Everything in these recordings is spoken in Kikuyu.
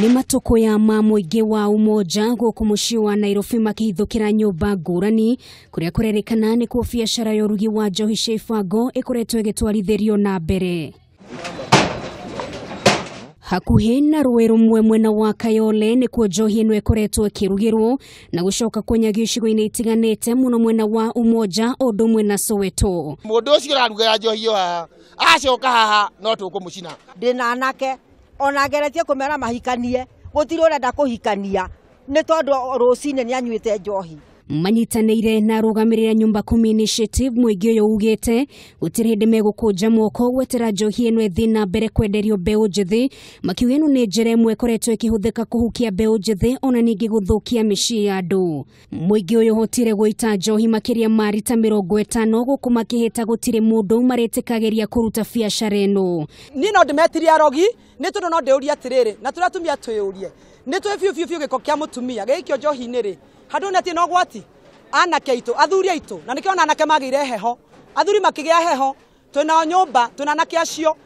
Nĩ matukũ ya ma mũingĩ wa Umoja gũkũ mũciĩ wa Nairobi makĩhithũkĩra nyũmba ngũrani kũrĩa kũrerĩkana nĩkuo biacara ya ũrugi wa njohi cia ibango ĩkoretwo ĩgĩtwarithĩrio na mbere. Hakuhĩ na rũĩ rũmwe mwena wa Kayole nĩkuo njohi ĩno ĩkoretwo ĩkĩrugĩrwo na gũcoka kũnyagio icigo-inĩ itiganĩte mũno mwena wa Umoja o ũndũ ũmwe na Soweto. Mũndũ ũcio ũraruga njohi ĩyo haha acoka haha no tũkũmũcina. Ndĩna anake ona ngeretie kũmera mahikanie gũtirĩ ũrenda kũhikania nĩ tondũ rũcinĩ nĩ anyuĩte njohi. Manyitanĩire na arũgamĩrĩri a Nyumba Kumi Initiative mũingĩ ũyũ ugĩte gũtirĩ hĩndĩ megũkũnja moko gwetera njohi ĩno ĩthiĩ na mbere kwenderio mbeũ njĩthĩ, makiuga ĩno nĩ njĩra ĩmwe ĩkoretwo ĩkĩhũthĩka kũhukia mbeũ njĩthĩ ona ningĩ gũthũkia mĩciĩ ya andũ. Mũingĩ ũyũ ũhotire gũita njohi makĩria ma rita 50 gũkũ makĩhĩta gũtirĩ mũndũ marĩtĩkagĩria kũruta biacara ĩno. Niĩ no ndĩmetirie arogi nĩ tondũ no ndĩũrie atĩrĩrĩ na tũrĩa atumia twĩyũrie nĩ twĩ biũ biũ biũ gĩko kĩa mũtumia gĩgĩikio njohi-inĩ rĩ handũ nĩ atĩ no gwati anake aitũ athuri aitũ na nĩkĩo ona anake magĩire heho athuri makĩgĩa heho twĩnao nyũmba twĩna anake acio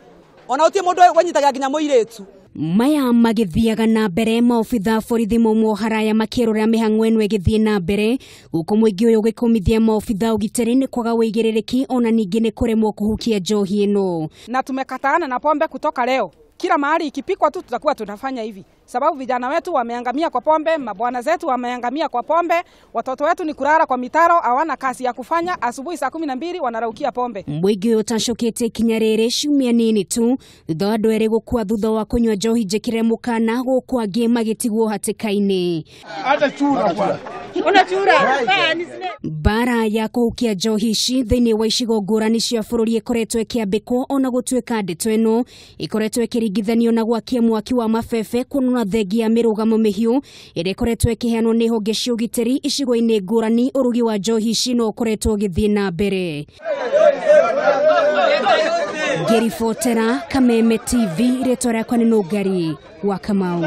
ona gũtirĩ mũndũ wenyitaga nginya mũirĩtu. Maya magĩthiaga na mbere maobitha borithi maumwo haraya makĩrora mĩhang'o ĩno ĩgĩthiĩ na mbere gũkũ mũingĩ ũyũ ũgĩkũmithia maobitha ũgitĩri nĩ kwaga ũigĩrĩrĩki ona ningĩ nĩ kũremwo kũhukia njohi ĩno. Na tumekataana na pombe kutoka leo. Kila mahali ikipikwa tu tutakuwa tunafanya hivi. Sababu vijana wetu wameangamia kwa pombe, mabwana zetu wameangamia kwa pombe, watoto wetu ni kulala kwa mitaro, hawana kazi ya kufanya, asubuhi saa 12 wanaraukia pombe. Mũingĩ ũyũ ũtacũkĩte ikinya rĩrĩ ciumia nini tu thutha wa andũ erĩ gũkua thutha wa kũnyua njohi njĩkĩre mũkana gũkũ angĩ magĩtigwo hatĩka-inĩ. Mbara ya kũhukia njohi ici thĩinĩ wa icigo ngũrani cia bũrũri ĩkoretwo ĩkĩambĩkwo ona gũtuĩka ndeto ĩno ĩkoretwo ĩkĩringithanio na gwakia mwaki wa mabebe kuonana thengia ya mĩrũgamo mĩhiũ ĩrĩa ĩkoretwo ĩkĩheanwo nĩ honge cia ũgitĩri icigo-inĩ ngũrani. Ũrugi wa njohi ici no ũkoretwo ũgĩthiĩ na mbere. Ngĩribotera Kameme TV, rĩtwa rĩakwa nĩ Nũngari wa Kamau.